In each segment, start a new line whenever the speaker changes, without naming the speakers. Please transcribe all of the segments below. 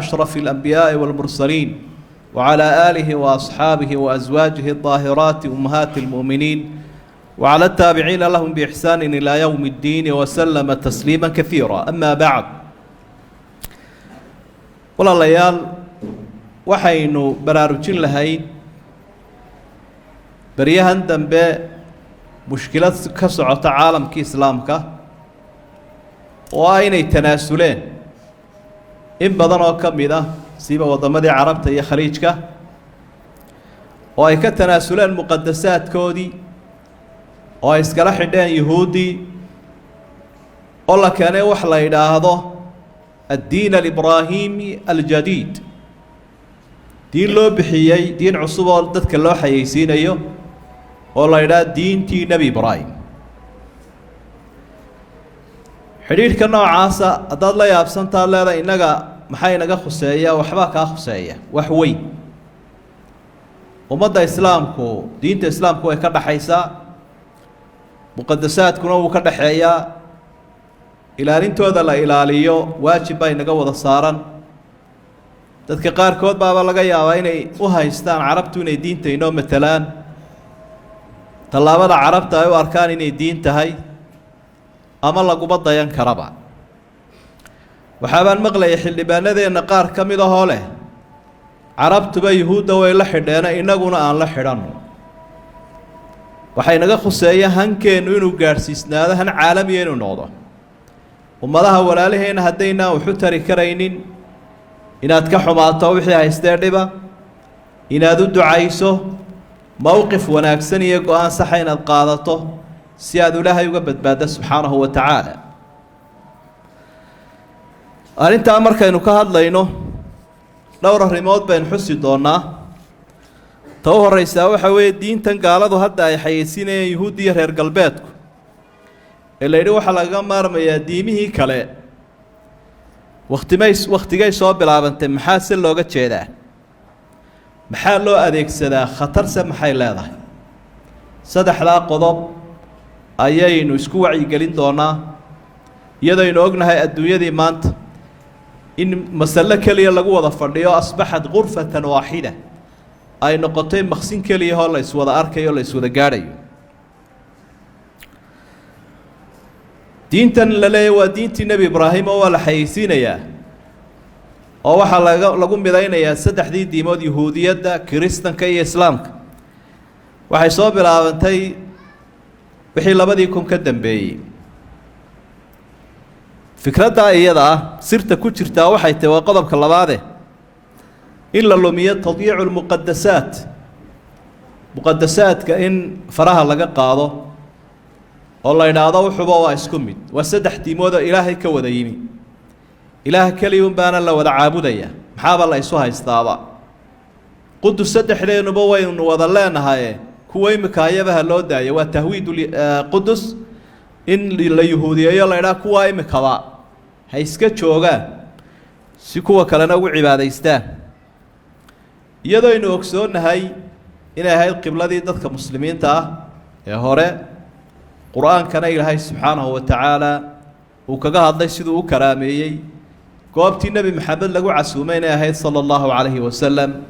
أشرف الأنبياء والمرسلين وعلى آله وأصحابه وأزواجه الطاهرات أمهات المؤمنين وعلى التابعين لهم بإحسان إلى يوم الدين وسلم تسليما كثيرا. أما بعد، walaalayaal, waxaynu baraarujin lahayn beryahan dambe mushkilad ka socota caalamkii islaamka oo ah inay tanaasuleen in badan oo ka mid ah, siiba waddamadii Carabta iyo Khaliijka, oo ay ka tanaasuleen muqadasaadkoodii oo ay iskala xidheen Yuhuuddii, oo la keenay wax la yidhaahdo الدين الإبراهيمي الجديد, diin loo bixiyey, diin cusub oo dadka loo xayeysiinayo oo la yidhaha diintii Nebi Ibraahim. Xidhiidhka noocaasa haddaad la yaabsantaad leedahay, innaga maxaa inaga khuseeya? Waxbaa kaa khuseeya, wax weyn. Ummadda islaamku, diinta islaamku way ka dhaxaysaa, muqadasaadkuna wuu ka dhaxeeyaa. Ilaalintooda la ilaaliyo waajib baa inaga wada saaran. Dadka qaarkood baaba laga yaabaa inay u haystaan Carabtu inay diinta inoo matelaan. Tallaabada Carabta ay u arkaan inay diin tahay ama laguma dayan karaba. Waxaabaan maqlayay xildhibaanadeenna qaar ka mid ahoo leh, Carabtuba Yuhuudda way la xidheena, innaguna aan la xidhanno. Waxay naga khuseeya hankeennu inuu gaadhsiisnaado han caalamiya inuu noqdo. Ummadaha walaalaheenna haddaynaan waxu tari karaynin, inaad ka xumaato wixii haystee dhiba, inaad u ducayso, mowqif wanaagsan iyo go-aan saxa inaad qaadato si aad Ilaahay uga badbaaddo subxaanahu wa tacaala. Arrintaa markaynu ka hadlayno, dhowr arrimood baynu xusi doonnaa. Ta u horreysaa waxa weeye diintan gaaladu hadda ay xayeysiinayeen, Yuhuudda iyo reer galbeedku, ee la yidhi waxaa lagaga maarmayaa diimihii kale, wakhtimay wakhtigay soo bilaabantay? Maxaa se looga jeedaa? Maxaa loo adeegsadaa? Khatarse maxay leedahay? Saddexdaa qodob ayaynu isku wacyigelin doonaa, iyadaynu ognahay adduunyadii maanta in masalo keliya lagu wada fadhiyo, أصبحت غرفة واحدة, ay noqotay maqsin keliyahoo la iswada arkayo, la iswada gaadhayo. Diintan la leeyahy waa diintii Nebi Ibraahim oo waa la xayeysiinayaa, oo waxaa lagu midaynayaa saddexdii diimood, Yuhuudiyadda, Kiristanka iyo Islaamka, waxay soo bilaabantay wixii 2000 ka dambeeyey. Fikraddaa iyada ah sirta ku jirtaa waxay tahay, waa qodobka labaade, in la lumiyo تضييع المقدسات, muqadasaadka in faraha laga qaado oo la idhaahdo wuxuba waa isku mid, waa saddex diimood oo Ilaahay ka wada yimi, Ilaah keliya un baana la wada caabudaya, maxaaba la isu haystaaba? Qudus saddexdeenuba waynu wada leenahaye, kuwa imika ayabaha loo daayo. Waa تهويد qudus, in la yuhuudiyeeyo, la idhaha kuwaa imikaba ha iska joogaan si kuwa kalena ugu cibaadaystaan, iyadoo aynu ogsoonnahay inay ahayd qibladii dadka muslimiinta ah ee hore. Qur-aankana Ilaahay subxaanahu wa tacaala uu kaga hadlay siduu u karaameeyey. Goobtii Nebi Maxamed lagu casuumay inay ahayd صلى الله عليه وسلم.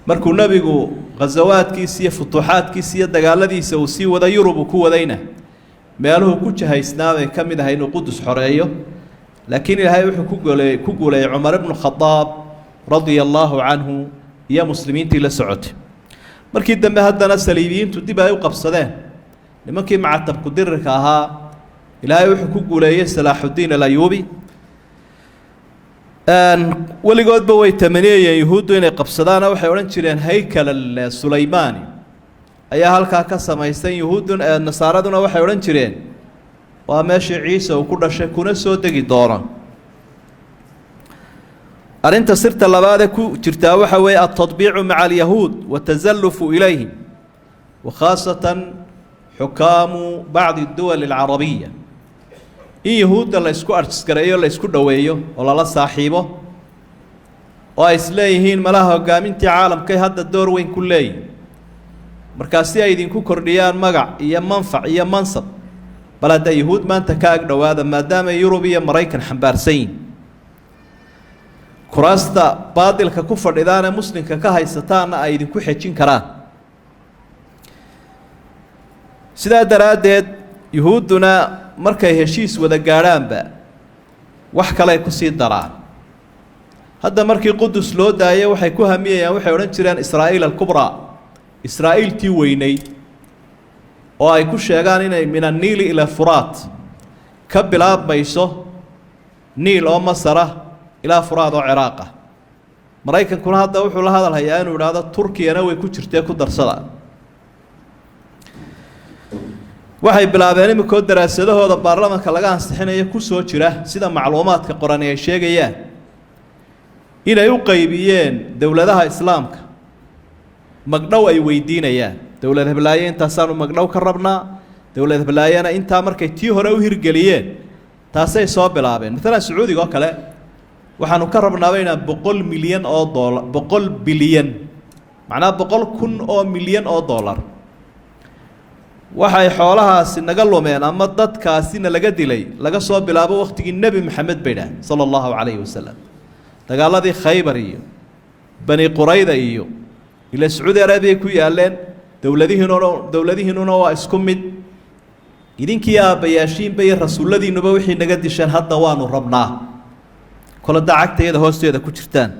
Markuu nebigu khasawaadkiisa iyo futuuxaadkiisa iyo dagaaladiisa uu sii wada Yurub uu ku wadayna, meeluhu ku jahaysnaa bay ka mid ahay inuu Qudus xoreeyo. Laakiin Ilaahay wuxuu ku guuleeyey Cumar ibnu Khadaab رضي الله عنه iyo muslimiintii la socotay. Markii dambe haddana saliibiyiintu dib ay u qabsadeen, nimankii macatabku dirirka ahaa, Ilaahay wuxuu ku guuleeyey Salaaxuddiin Alayuubi. Weligoodba way tamaniyayeen Yuhuuddu inay qabsadaana. Waxay odhan jireen haykal Sulaymaani ayaa halkaa ka samaysan. Yuhuuddun, Nasaaraduna waxay odhan jireen waa meeshii Ciise uu ku dhashay kuna soo degi doono. Arrinta sirta labaadee ku jirtaa waxa weeye التطبيع مع اليهود والتزلف إليهم، وخاصة حكام بعض الدول العربية, in Yuhuudda la isku arjisgareeyo, la isku dhoweeyo oo lala saaxiibo, oo ay isleeyihiin malaha hoggaamintii caalamkay hadda door weyn ku leeyihin, markaa si ay idinku kordhiyaan magac iyo manfac iyo mansab, bal hadda Yuhuud maanta ka ag dhowaada, maadaama Yurub iyo Maraykan xambaarsan yihin. Kuraasta baadilka ku fadhidaanee muslimka ka haysataanna ay idinku xejin karaan. Sidaa daraaddeed yuhuudduna markay heshiis wada gaadhaanba wax kaley kusii daraan. Hadda markii Qudus loo daayay waxay ku hamiyayaan, waxay odhan jireen Israa'iil alkubraa, Israa'iiltii weynayd, oo ay ku sheegaan inay min anniili ila Furaat ka bilaabmayso, Niil oo Masara ilaa Furaad oo Ciraaq ah. Maraykankuna hadda wuxuu la hadal hayaa inuu idhaahdo Turkiyana way ku jirtee ku darsada. Waxay bilaabeen iminkoo daraasadahooda baarlamanka laga ansixinayo ku soo jira, sida macluumaadka qorani ay sheegayaan, inay u qaybiyeen dowladaha islaamka magdhow ay weydiinayaan. Dowlad heblaaye intaasaanu magdhow ka rabnaa, dowlad heblaayena intaa. Markay tii hore u hirgeliyeen taasay soo bilaabeen. Maalan Sacuudiga oo kale waxaanu ka rabnaaba inaan 100 milyan oo doolar, 100 bilyan, macnaha 100,000 oo milyan oo dollar. Waxay xoolahaasi naga lumeen ama dadkaasina laga dilay laga soo bilaabo wakhtigii Nebi Maxamed bay dhaah sala allahu calayhi wasalam, dagaaladii Khaybar iyo Bani Qurayda iyo ila Sacuudi Arabiya ku yaaleen. Dowladihiinuna waa isku mid, idinkii aabbayaashiinba iyo rasuulladiinuba wixii naga disheen hadda waanu rabnaa, kole dacagtayada hoosteeda ku jirtaan.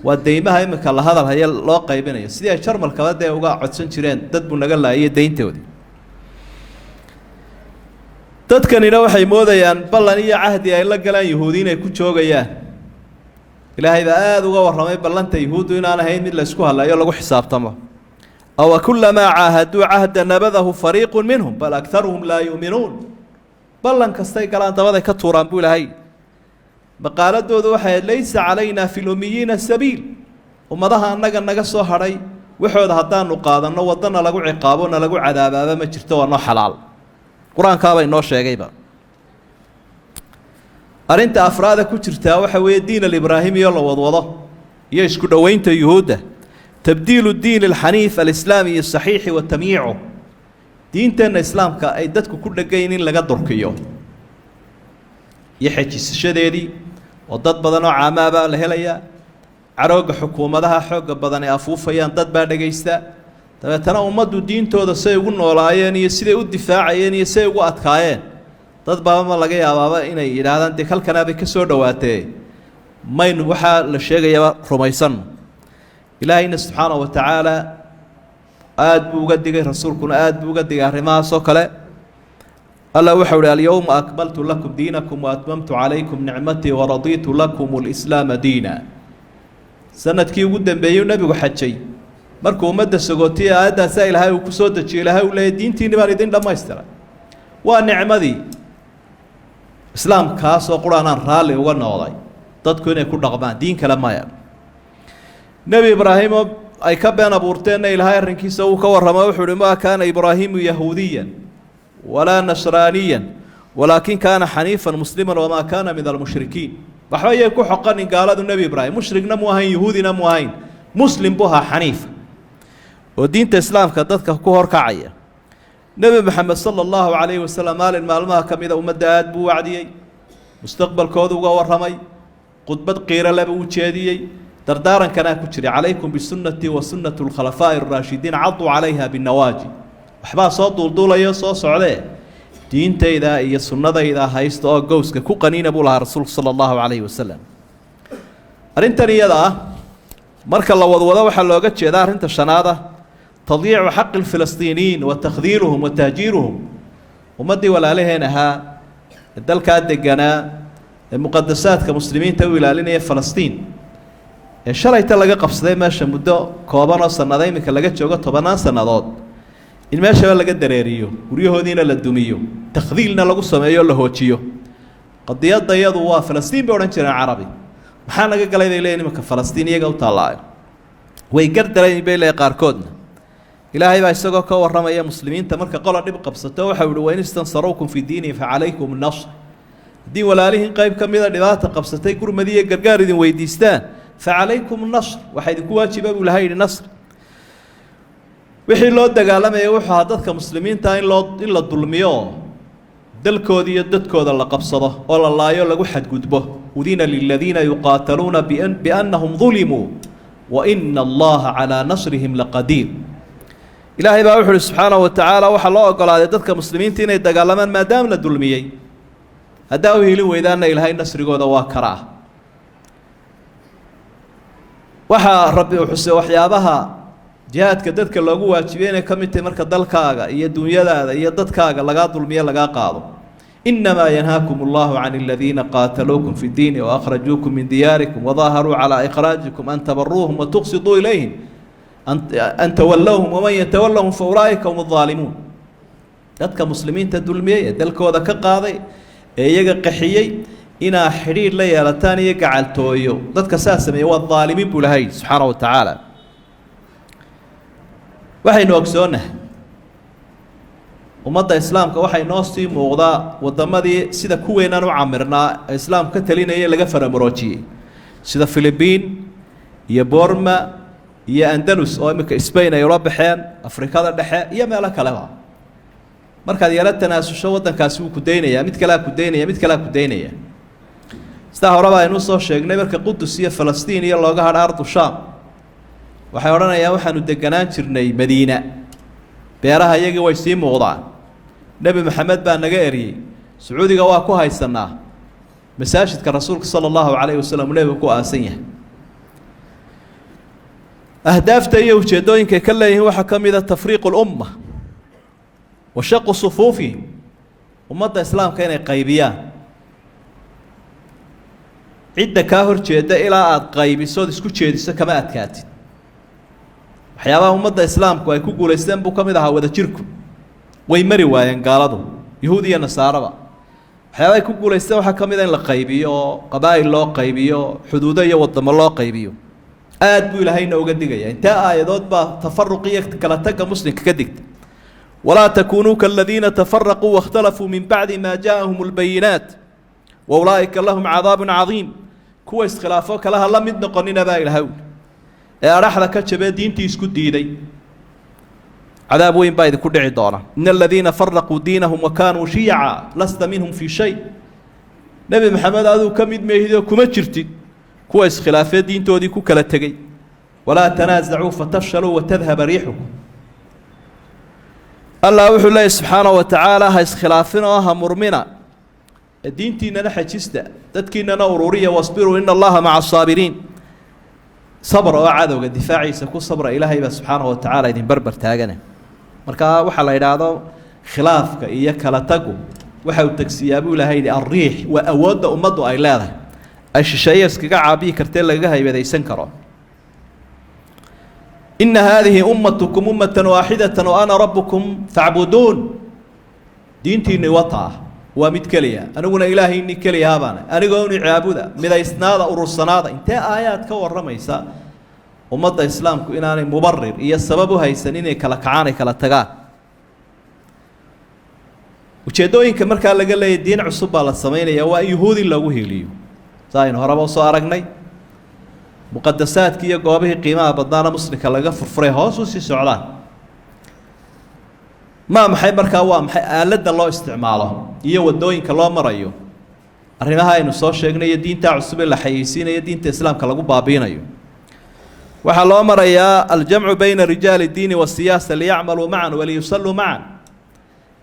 Waa deymaha iminka la hadal haya loo qaybinayo, sidii ay Jarmalkaba dee uga codsan jireen dad buu naga laayay deyntoodii. Dadkanina waxay moodayaan ballan iyo cahdi ay la galaan yuhuudi inay ku joogayaan. Ilaahay baa aada uga warramay ballanta yuhuuddu inaan ahayn mid la isku hadlayo, lagu xisaabtamo. Aw kulamaa caahaduu cahda nabadahu fariiqu minhum bal akharuhum laa yu'minuun. Ballan kastay galaan dabaday ka tuuraan buu Ilaahay. Maqaaladoodu waxay ahayd laysa calayna fi lumiyiina sabiil, ummadaha annaga naga soo hadhay waxooda haddaanu qaadanno waddana lagu ciqaabo na lagu cadaabaaba ma jirto, waa noo xalaal. Qur-aankaaba inoo sheegayba. Arrinta afraada ku jirtaa waxa weeye diin alibraahimiyo la wadwado iyo isku dhoweynta yuhuudda, tabdiilu diin alxaniif alislaami asaxiixi wa tamyiicu. Diinteenna islaamka ay dadku ku dhegayn in laga durkiyo iyo xejisashadeedii, oo dad badan oo caamaabaa la helayaa, carooga xukuumadaha xoogga badan ay afuufayaan dad baa dhegaysta. Dabeetana ummaddu diintooda say ugu noolaayeen iyo siday u difaacayeen iyo siay ugu adkaayeen, dad baaba ma laga yaabaaba inay yidhaahdaan dee kalkanaabay ka soo dhowaatee maynu waxaa la sheegayaba rumaysanno. Ilaahayna subxaana wa tacaala aada buu uga digay, rasuulkuna aada buu uga digay arrimahaas oo kale. Alla wuxau uhi: alyowma akmaltu lakum diinakum waatmamtu calaykum nicmatii waraditu lakum alislaama diina. Sanadkii ugu dambeeyey nebigu xajay markuu ummadda sagootiye aayaddaasaa Ilaahay uu ku soo dejiyo. Ilaahay uu leeyay: diintiinni baan idin dhammaystiray, waa nicmadii islaamkaasoo qur-aanaan raalli uga noqday dadku inay ku dhaqmaan, diin kale maya. Nebi Ibraahim oo ay ka been abuurteenna Ilaahay arrinkiisa uu ka warramo. Wuxuu uhi: maa kaana Ibraahiimu yahuudiyan walaa nasraaniyan walaakin kaana xaniifan musliman wamaa kaana min almushrikiin. Waxba yay ku xoqanin gaaladu, Nebi Ibraahim mushrigna mu ahayn, yahuudina mu ahayn, muslim buu ahaa, xaniifa oo diinta islaamka dadka ku horkacaya. Nebi Maxamed sala allahu calayhi wasalam maalin maalmaha ka mida ummadda aada buu wacdiyey, mustaqbalkoodu uga warramay, khudbad qiiro leba u jeediyey. Dardaarankanaa ku jiray: calaykum bisunnatii wa sunnati alkhalafaa'i araashidiin, caduu calayha binawaaji. Waxbaa soo duulduulayo soo socdee, diintayda iyo sunnadayda haysta oo gowska ku qaniina, buu lahaa rasuulku sala allahu calayhi wasalam. Arrintan iyada ah marka la wadwado waxaa looga jeedaa arrinta shanaada, tadyiicu xaqi lfilistiiniyiin wa takhdiiluhum wa tahjiiruhum. Ummaddii walaalaheen ahaa ee dalkaa deganaa ee muqadasaadka muslimiinta u ilaalinaya Falastiin ee shalayta laga qabsaday meesha muddo kooban oo sannado iminka laga joogo tobannaan sannadood, in meeshaba laga dareeriyo, guryahoodiina la dumiyo, takhdiilna lagu sameeyo, la hoojiyo. Qadiyadda iyadu waa Falastiin bay odhan jireen carabi. Maxaa naga galay bay leeyihin iminka Falastiin, iyaga u taallaayo, way gardarayn bay leeyihin qaarkoodna. Ilaahay baa isagoo ka warramaya muslimiinta marka qola dhib qabsato waxau ihi: wain istansaruukum fi diinihi facalaykum nasr. Haddii walaalihiin qayb ka mida dhibaata qabsatay gurmadi iyo gargaar idin weydiistaan, facalaykum nasr, waxaa idinku waajiba buu Ilahay yidhi nasr. Wixii loo dagaalamaya wuxuu ahaa dadka muslimiinta in la dulmiyo oo dalkooda iyo dadkooda la qabsado oo la laayo, lagu xadgudbo. Udina liladiina yuqaataluuna biannahum dulimuu wa ina allaha calaa nasrihim laqadiir. Ilaahay baa wuxu uhi subxaanahu wa tacaala, waxaa loo ogolaaday dadka muslimiinta inay dagaalamaan maadaama la dulmiyey. Haddaa u helin weydaanna, Ilaahay nasrigooda waa karaa. Waxaa Rabbi uu xusay waxyaabaha jihaadka dadka loogu waajibiyey inay ka mid tahay marka dalkaaga iyo dunyadaada iyo dadkaaga lagaa dulmiyo, lagaa qaado. Inamaa yanhaakum allahu can aladiina qaataluukum fi ddiini waakhrajuukum min diyaarikum wadaaharuu calaa ikhraajikum an tabaruuhum watuqsiduu ilayhim an tawallowhum, waman yatawallahum fa ulaa'ika hum aldaalimuun. Dadka muslimiinta dulmiyey ee dalkooda ka qaaday ee iyaga qaxiyey inaa xidhiidh la yeelataan iyo gacaltooyo, dadka saa sameeyey waa daalimiin buu lahay subxaana wa tacaala. Waxaynu ogsoonnahay ummadda islaamka waxay noo sii muuqdaa waddamadii sida kuweenaan u camirnaa ee islaamku ka talinayay laga faramuroojiyey, sida Philibiin iyo Borma iyo Andalus oo iminka Spain ay ula baxeen, Afrikada Dhexe iyo meelo kaleba. Markaad yaro tanaasusho, waddankaasi wuu ku daynayaa, mid kalea ku daynaya, mid kalea ku daynaya. Sidaa horeba aynu soo sheegnay, marka Qudus iyo Falastiin iyo looga hadho ardu Shaam, waxay odhanayaan waxaanu deganaan jirnay Madiina, beeraha iyagii way sii muuqdaan, Nebi Maxamed baa naga eriyey, Sacuudiga waa ku haysanaa masaajidka Rasuulka sala allahu calayhi wasalam uu nebigu ku aasan yahay. Ahdaafta iyo ujeeddooyinkay ka leeyihiin waxaa ka mid a tafriiqu lumma wa shaqu sufuufihim, ummadda islaamka inay qaybiyaan. Cidda kaa hor jeeda ilaa aada qaybisood isku jeediso kama adkaatid. Waxyaabaha ummadda islaamku ay ku guulaysteen buu ka mid ahaa wadajirku. Way mari waayeen gaaladu, yuhuud iyo nasaaraba. Waxyaabaha ay ku guulaysteen waxaa ka mid a in la qaybiyo oo qabaa'il loo qaybiyo, xuduudo iyo waddamo loo qaybiyo. Aad buu Ilaahayna uga digaya. Intee aayadood baa tafaruq iyo kala tagga muslimka ka digta? Walaa takunuu kaladiina tafaraquu waاkhtalafuu min bacdi ma jaaءahum اlbayinaat wa ulaa'ika lahum cadaab cadiim. Kuwa iskhilaafo kalaha la mid noqonina baa Ilahay ee adhaxda ka jabee diintii isku diiday, cadaab weyn baa idinku dhici doona. In aladiina faraquu diinahum wa kaanuu shiyaca lasta minhum fii shay. Nebi Maxamed, aduu ka mid meehidoo kuma jirtid kuwa iskhilaafee diintoodii ku kala tegey. Walaa tanaasacuu fatafshaluu watadhaba riixukum. Allah wuxuu leeyay subxaanahu wa tacaala, ha iskhilaafin oo ha murmina, diintiinana xejista, dadkiinana ururiya. Wasbiruu ina Allaha maca asaabiriin. Sabr oo cadowga difaaciisa ku sabra, Ilaahay baa subxaanahu wa tacaala idin barbar taagane. Markaa waxaa la idhaahdo khilaafka iyo kala tagu waxa uu tegsiyaa buu Ilahay yidhi alriix, waa awoodda ummaddu ay leedahay ay shisheeye iskaga caabiyi kartee lagaga haybadaysan karo. Ina haadihi ummatukum ummatan waaxidatan wa ana rabbukum facbuduun. Diintiinni wata ah waa mid keliya, aniguna Ilaahaynii keliyahabaana, anigoo uni caabuda, midaysnaada, urursanaada. Intee aayaad ka warramaysa ummadda islaamku inaanay mubarir iyo sabab u haysan inay kala kacaan, ay kala tagaan? Ujeeddooyinka markaa laga leeyay diin cusub baa la samaynaya waa in yuhuudi loogu hiiliyo, sa aynu horeba usoo aragnay. Muqadasaadkii iyo goobihii qiimaha badnaana muslimka laga furfuray hoos u sii socdaan. Ma maxay markaa, waa maxay aaladda loo isticmaalo iyo waddooyinka loo marayo arrimaha aynu soo sheegnay iyo diintaa cusub ee la xayeysiinayo, diinta islaamka lagu baabiinayo? Waxaa loo marayaa aljamcu bayna rijaali diini wasiyaasa liyacmaluu macan waliyusalluu macan,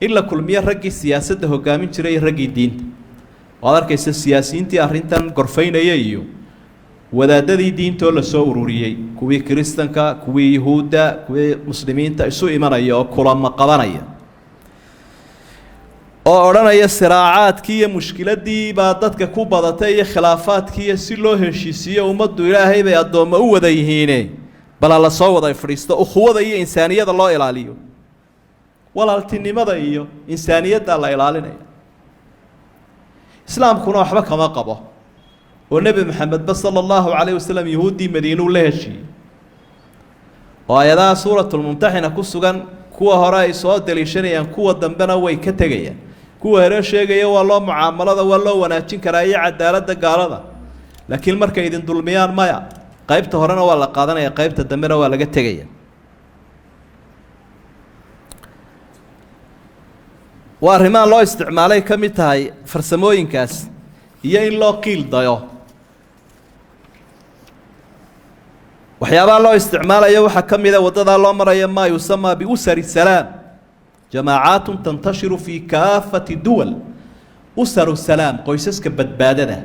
in la kulmiyo raggii siyaasadda hogaamin jiray iyo raggii diinta. Waad arkaysa siyaasiyiintii arrintan gorfaynaya iyo wadaadadii diintoo lasoo ururiyey, kuwii kiristanka, kuwii yuhuudda, kuwii muslimiinta isu imanaya oo kulamo qabanaya oo odhanaya siraacaadkii iyo mushkiladii baa dadka ku badatay iyo khilaafaadkiiyo si loo heshiisiiyo ummaddu Ilaahay bay addoommo u wada yihiine, bal ha la soo wada fadhiisto, ukhuwada iyo insaaniyada loo ilaaliyo, walaaltinimada iyo insaaniyadda la ilaalinaya. Islaamkuna waxba kama qabo oo Nebi Maxamedba sala allahu calayh wasalam yuhuuddii Madiinuu la heshiiyey, oo aayadaha suuratulmumtaxina ku sugan kuwa hore ay soo daliishanayaan, kuwa dambena way ka tegayaan. Kuwa hore sheegaya waa loo mucaamalada, waa loo wanaajin karaa iyo cadaaladda gaalada, laakiin markay idin dulmiyaan maya. Qaybta horena waa la qaadanaya, qaybta dambena waa laga tegaya. Waa arrimaha loo isticmaalay ka mid tahay farsamooyinkaas. Iyo in loo qiil dayo waxyaabaha loo isticmaalayo waxaa ka mida waddadaa loo maraya maa yusamaa biusari salaam, jamaacaatun tantashiru fii kaafati duwal. Usaru salaam, qoysaska badbaadada,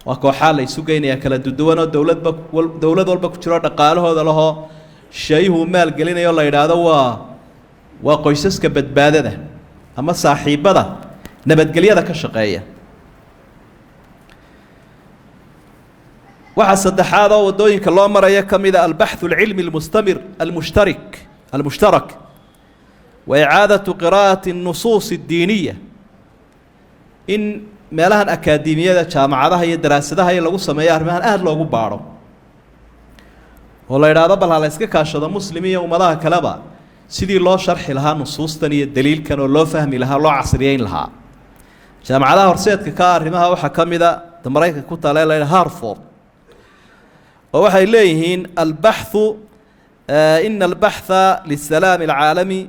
waa kooxaa la isu geynayaa kala duduwan oo dowladba dowlad walba ku jiro, dhaqaalahooda lahoo shayuhu maalgelinayo, la yidhaahdo waa qoysaska badbaadada ama saaxiibbada nabadgelyada ka shaqeeya. Waxaa saddexaad oo waddooyinka loo maraya ka mida albaxu alcilmi almustamir almushtarik almushtarak wa icaadatu qiraa'ati الnusuus اddiiniya, in meelahan akaademiyada, jaamacadaha iyo daraasadaha iyo lagu sameeyo arrimahan aada loogu baadho, oo la idhaahdo bal ha la iska kaashado muslim iyo ummadaha kaleba sidii loo sharxi lahaa nusuustan iyo daliilkan oo loo fahmi lahaa, loo casriyeyn lahaa. Jaamacadaha horseedka ka arrimaha waxaa ka mida da Maraykanka ku taale la yidhaha Harford, oo waxay leeyihiin albaxu ina albaxtha lisalaami alcaalami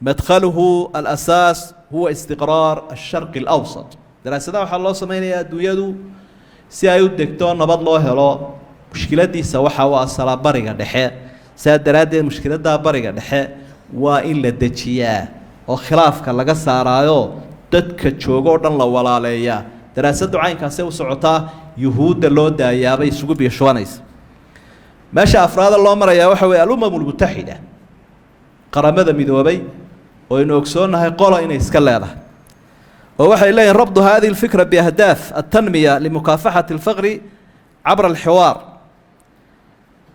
madkhaluhu alasaas huwa istiqraar alsharqi alawsat. Daraasadaha waxaa loo samaynayaa adduunyadu si ay u degto, nabad loo helo. Mushkiladiisa waxa u asalaa bariga dhexe, saa daraaddeed mushkiladdaa bariga dhexe waa in la dejiyaa oo khilaafka laga saaraayo, dadka joogo o dhan la walaaleeyaa. Daraasaddu caynkaasay u socotaa, yuhuudda loo daayaabay isugu biishubanaysa. Meesha afraada loo marayaa waxa weeye Alumam Almutaxida, Qaramada Midoobay, oo aynu ogsoonnahay qola inay iska leedahay, oo waxay leeyihin rabdu hadihi alfikra biahdaaf altanmiya limukaafaxati alfaqri cabra alxiwaar.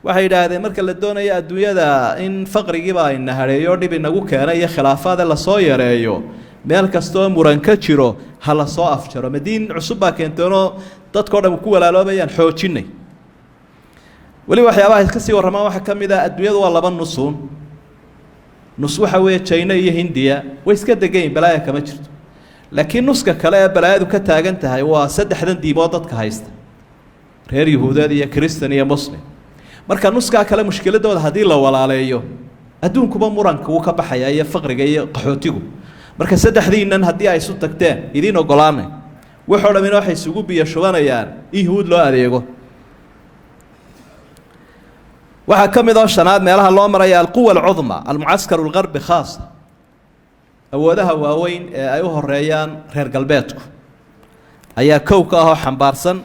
Waxay yidhaahdeen marka la doonayo adduunyada in faqrigiiba ayna hadheeyo, dhib inagu keenay iyo khilaafaade lasoo yareeyo, meel kastaoo muran ka jiro ha lasoo afjaro. Madiin cusub baa keenteenoo dadkao dhan ku walaaloobayaan xoojinay. Weliba waxyaabaha iska sii warramaan waxaa ka mid ah adduunyadu waa laba nusuun. Nus waxa weeye Jayna iyo Hindiya, way iska degan yihin, balaaya kama jirto, laakiin nuska kale ee balaayadu ka taagan tahay waa saddexdan diimood dadka haysta, reer yuhuudeed iyo kristan iyo muslim. Marka nuskaa kale mushkiladooda haddii la walaaleeyo, adduunkuba muranka wuu ka baxayaa iyo faqriga iyo qaxootigu. Marka saddexdiinan haddii ay isu tagteen idiin ogolaanay, waxoo dhamina waxay isugu biyo shubanayaan in yuhuud loo adeego. Waxaa ka mid oo shanaad meelaha loo maraya alquwa alcudma, almucaskar algarbi khaasa, awoodaha waaweyn ee ay u horeeyaan reer galbeedku ayaa kow ka ahoo xambaarsan.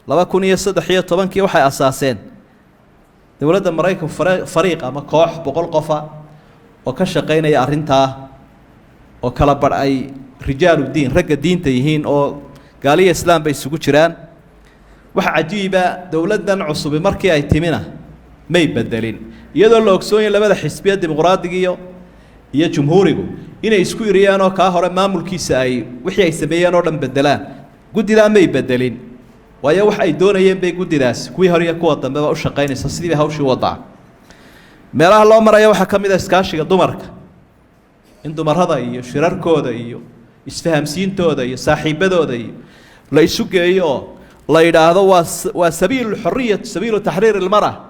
2013-kii waxay asaaseen dowladda Maraykanku fariiq ama koox 100 qofa oo ka shaqaynaya arrintaa, oo kala badh ay rijaalu diin, ragga diinta yihiin, oo gaaliya islaam bay isugu jiraan. Waxa cajiiba, dowladdan cusubi markii ay timina may bedelin, iyadoo la ogsoon yahay labada xisbiya, dimuqraadiga iyo jumhuurigu, inay isku iriyaan oo kaa hore maamulkiisa ay wixii ay sameeyeen oo dhan bedelaan. Guddidaa may bedelin, waayo wax ay doonayeen bay guddidaasi kuwii hore iyo kuwa dambeba u shaqaynaysa, sidii bay hawshii wadaa. Meelaha loo maraya waxaa ka mid a iskaashiga dumarka, in dumarada iyo shirarkooda iyo isfahamsiintooda iyo saaxiibadooda iyo la isu geeyo oo la yidhaahdo waa sabiilu xoriya, sabiilu taxriir ilmara,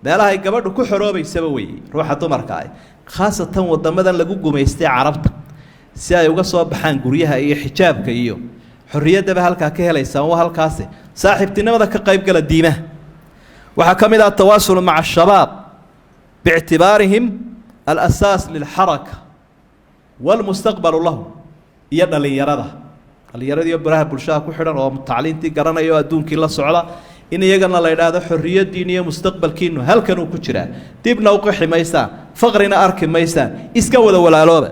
meelahay gabadhu ku xoroobaysaba weeye ruuxa dumarka ah, khaasatan waddamadan lagu gumaystay carabta, si ay uga soo baxaan guryaha iyo xijaabka iyo xorriyaddaba halkaa ka helaysaan. Waa halkaasi saaxiibtinimada ka qaybgala diimaha. Waxaa ka mid ah atawaasulu maca ashabaab biictibaarihim alasaas lilxaraka waalmustaqbalu lahum, iyo dhallinyarada, dhallinyaradiiyo baraha bulshada ku xidhan oo tacliintii garanaya oo adduunkii la socda, in iyagana la idhaahdo xorriyaddiin iyo mustaqbalkiinu halkan uu ku jiraa, dibna u qixi maysaan, faqrina arki maysaan, iska wada walaalooba.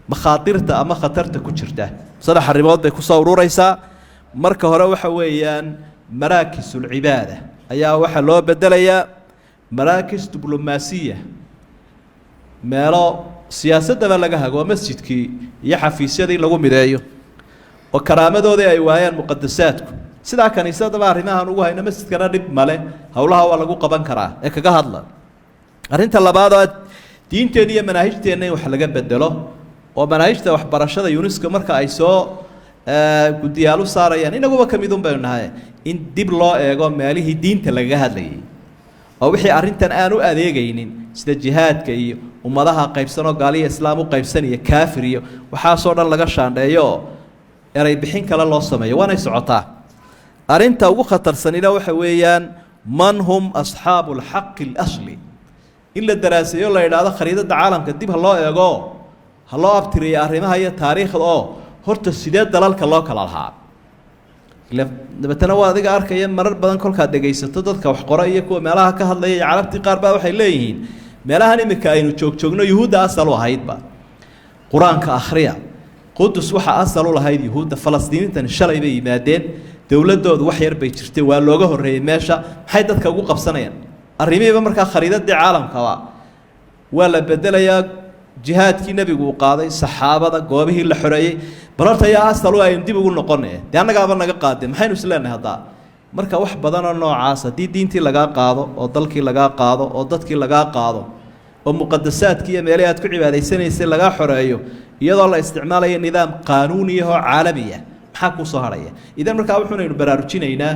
Makhaatirta ama khatarta ku jirta saddex arrimood bay kusoo ururaysaa. Marka hore waxa weeyaan maraakisulcibaada ayaa waxaa loo bedelayaa maraakis diblomaasiya, meelo siyaasaddaba laga hago, masjidkii iyo xafiisyadii lagu mideeyo oo karaamadoodii ay waayaan muqadasaadku. Sidaa kaniisadaba arrimahan ugu hayno, masjidkana dhib male, howlaha waa lagu qaban karaa ee kaga hadla. Arrinta labaad oo diinteenna iyo manaahijteenna in wax laga bedelo, oo manaahijta waxbarashada UNESCO marka ay soo guddiyaal u saarayaan, inaguba ka midun baynu nahay, in dib loo eego meelihii diinta lagaga hadlayay oo wixii arrintan aan u adeegaynin, sida jihaadka iyo ummadaha qaybsanoo gaaliya islaam u qaybsan iyo kaafir iyo waxaasoo dhan laga shaandheeyo oo Erey bixin kale loo sameeyo waanay socotaa. Arrinta ugu khatarsanina waxa weeyaan man hum asxaabu alxaqi alasli, in la daraaseeyo, la idhaahdo khariidadda caalamka dib ha loo eego, ha loo abtiriyo arrimaha iyo taariikhda, oo horta sidee dalalka loo kala lahaa. Ila dabeetana waa adiga arkaya marar badan kolkaad dhegaysato dadka wax qora iyo kuwa meelaha ka hadlaya iyo carabtii qaar baa waxay leeyihiin meelahan iminka aynu joogjoogno yuhuudda asal u ahaydba. Qur-aanka akhriya, Qudus waxaa asal u lahayd yuhuudda. Falastiiniintan shalay bay yimaadeen, dowladoodu wax yar bay jirtay, waa looga horreeyey meesha. Maxay dadka ugu qabsanayaan arrimihiiba? Markaa khariidadii caalamkaba waa la bedelayaa. Jihaadkii nebigu uu qaaday, saxaabada, goobihii la xoreeyey, bal horta yaa asal u aynu dib ugu noqonay? Dee annagaaba naga qaadeen, maxaynu isleenahay haddaa? Marka wax badanoo noocaas, haddii diintii lagaa qaado oo dalkii lagaa qaado oo dadkii lagaa qaado oo muqadasaadkii iyo meelihii aad ku cibaadaysanaysay lagaa xoreeyo, iyadoo la isticmaalayo nidaam qaanuuni ah oo caalami ah, maxaa kuu soo hadhaya? Idan markaa wuxuunaynu baraarujinaynaa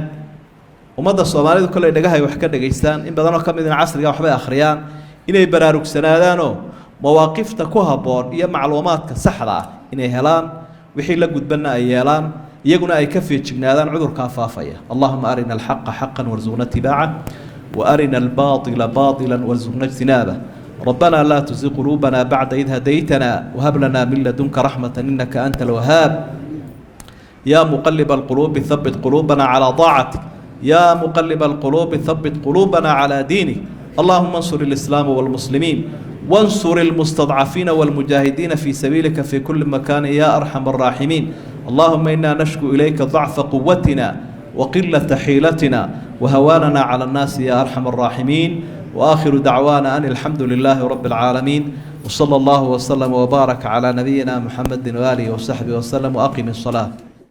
ummadda soomaalidu, kolley dhagahay wax ka dhegaystaan, in badanoo ka midna casriga waxbay akhriyaan, inay baraarugsanaadaanoo mawaaqifta ku habboon iyo macluumaadka saxda ah inay helaan, wixii la gudbanna ay yeelaan, iyaguna ay ka feejignaadaan cudurkaa faafaya. Allahuma arina alxaqa xaqan warsuqna itibaaca, وأرنا الباطل باطلا وارزقنا اجتنابه. ربنا لا تزغ قلوبنا بعد إذ هديتنا وهب لنا من لدنك رحمة إنك أنت الوهاب. يا مقلب القلوب ثبت قلوبنا على طاعتك، يا مقلب القلوب ثبت قلوبنا على دينك. اللهم انصر الإسلام والمسلمين، وانصر المستضعفين والمجاهدين في سبيلك في كل مكان يا أرحم الراحمين. اللهم إنا نشكو إليك ضعف قوتنا وقلة حيلتنا وهواننا على الناس يا أرحم الراحمين. وآخر دعوانا أن الحمد لله رب العالمين، وصلى الله وسلم وبارك على نبينا محمد وآله وصحبه وسلم، وأقم الصلاة.